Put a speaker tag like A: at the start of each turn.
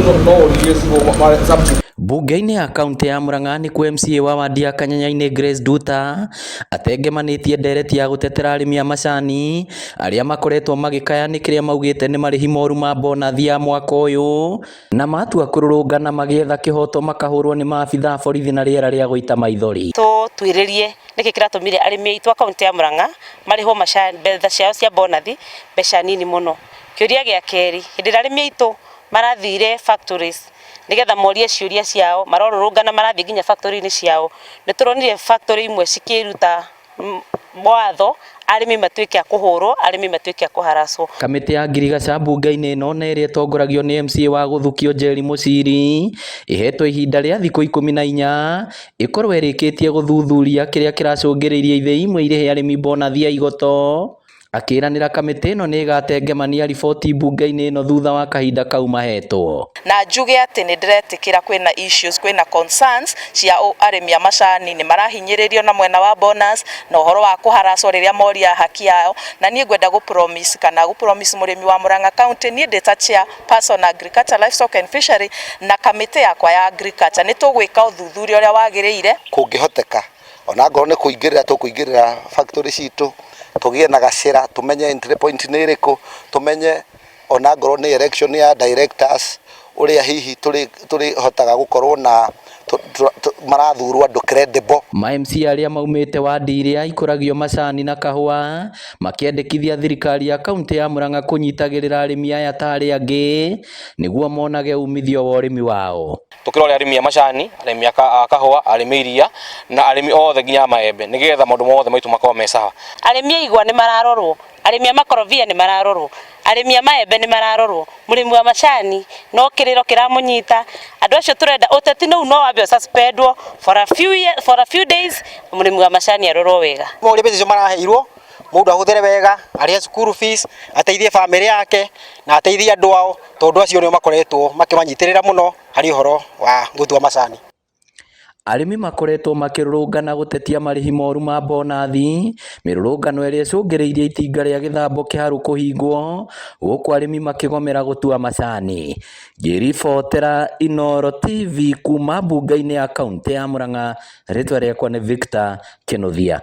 A: No ũrie gĩcigo sub.
B: Bunge-inĩ ya kaunti ya Murang'a nĩkuo MCA wa wadi ya Kanyanya-inĩ Grace Nduta atengemanĩtie ndereti ya gũtetera arĩmi a macani arĩa makoretwo magĩkaya nĩ kĩrĩa maugĩte nĩ marĩhi moru ma bonathi ya mwaka ũyũ na matua kũrũrũngana magĩetha kĩhoto makahũrwo nĩ maabitha a borithi na rĩera rĩa gũita maithori.
C: Tũtuĩrĩrie nĩkĩ kĩratũmire arĩmi aitũ a kaunti ya Murang'a marĩhwo macani mbeca ciao cia bonathi mbeca nini mũno. Kĩũria gĩa kerĩ, hĩndĩ ĩrĩa arĩmi aitũ marathire factories nĩgetha morie ciũria ciao, marorũrũngana marathiĩ nginya factory-inĩ ciao, nĩ tũronire factory imwe cikĩruta watho arĩmi matuĩke a kũhũrwo, arĩmi matuĩke a kũharacwo.
B: Kamĩtĩ ya ngirigaca mbunge-inĩ ĩno na ĩrĩa ĩtongoragio nĩ MCA wa gũthukio Njeri Mũciri ĩhetwo ihinda rĩa thikũ 14 ĩkorwo ĩrĩkĩtie gũthuthuria kĩrĩa kĩracũngĩrĩirie ithĩi imwe irĩhe arĩmi bonathi ya igoto. Akĩranĩra kamĩtĩ ĩno nĩ ĩgatengemania riboti mbunge-inĩ ĩno thutha wa kahinda kau mahetwo.
D: Na njuge atĩ nĩ ndĩretĩkĩra kwĩna issues, kwĩna concerns cia arĩmi a macani, nĩ marahinyĩrĩrio na mwena wa bonus na ũhoro wa kũharacwo rĩrĩa moria haki yao. Na niĩ ngwenda gũ promise kana gũ promise mũrĩmi wa Murang'a County, niĩ ndĩ ta chair person agriculture, livestock and fishery na kamĩtĩ yakwa ya agriculture, nĩ tũgwĩka ũthuthuria ũrĩa wagĩrĩire.
E: Kũngĩhoteka, ona ngorwo nĩ kũingĩrĩra tũkũingĩrĩra factory citũ, tũgĩe na gacĩra, tũmenye entry point nĩ ĩrĩkũ, tũmenye ona ngorwo nĩ election ya directors, ũrĩa hihi tũrĩhotaga gũkorwo na marathurwo andũ credible.
B: Ma MCA arĩa maumĩte wadi iria ikũragio macani na kahũa makĩendekithia thirikari ya kaunti ya Murang'a kũnyitagĩrĩra arĩmi aya ta arĩa angĩ nĩguo monage umithio wa ũrĩmi wao.
A: Tukirore arĩmi a macani, arĩmi a kahũa, arĩmi a iria na arĩmi othe nginya maembe, nĩgetha maũndũ mothe maitũ makorwo me sawa.
C: Arĩmi a igwa nĩ mararorwo, arĩmi a makorobia nĩ mararorwo, arĩmi a maembe nĩ mararorwo, mũrĩmi wa macani no kĩrĩro kĩramũnyita. Andũ acio tũrenda ũteti nũu no wambe ũsuspendwo for a few days, mũrĩmi wa macani arorwo wega.
F: Ũrĩa mbeca icio maraheirwo, mũndũ ahũthĩre wega, arĩhe cukuru fees, ateithie bamĩrĩ yake na ateithie andũ ao, tondũ acio nĩo makoretwo makĩmanyitĩrĩra mũno harĩ ũhoro wa gũtua macani.
B: Arĩmi makoretwo makĩrũrũngana gũtetia marĩhi moru ma bonathi, mĩrũrũngano ĩrĩa ĩcũngĩrĩirie itinga rĩa gĩthambo kĩharũ kũhingwo gũkũ arĩmi makĩgomera gũtua macani. Ngĩribotera Inooro TV kuma mbunge-inĩ ya kaunti ya Murang'a, rĩtwa rĩakwa nĩ Victor Kĩnuthia.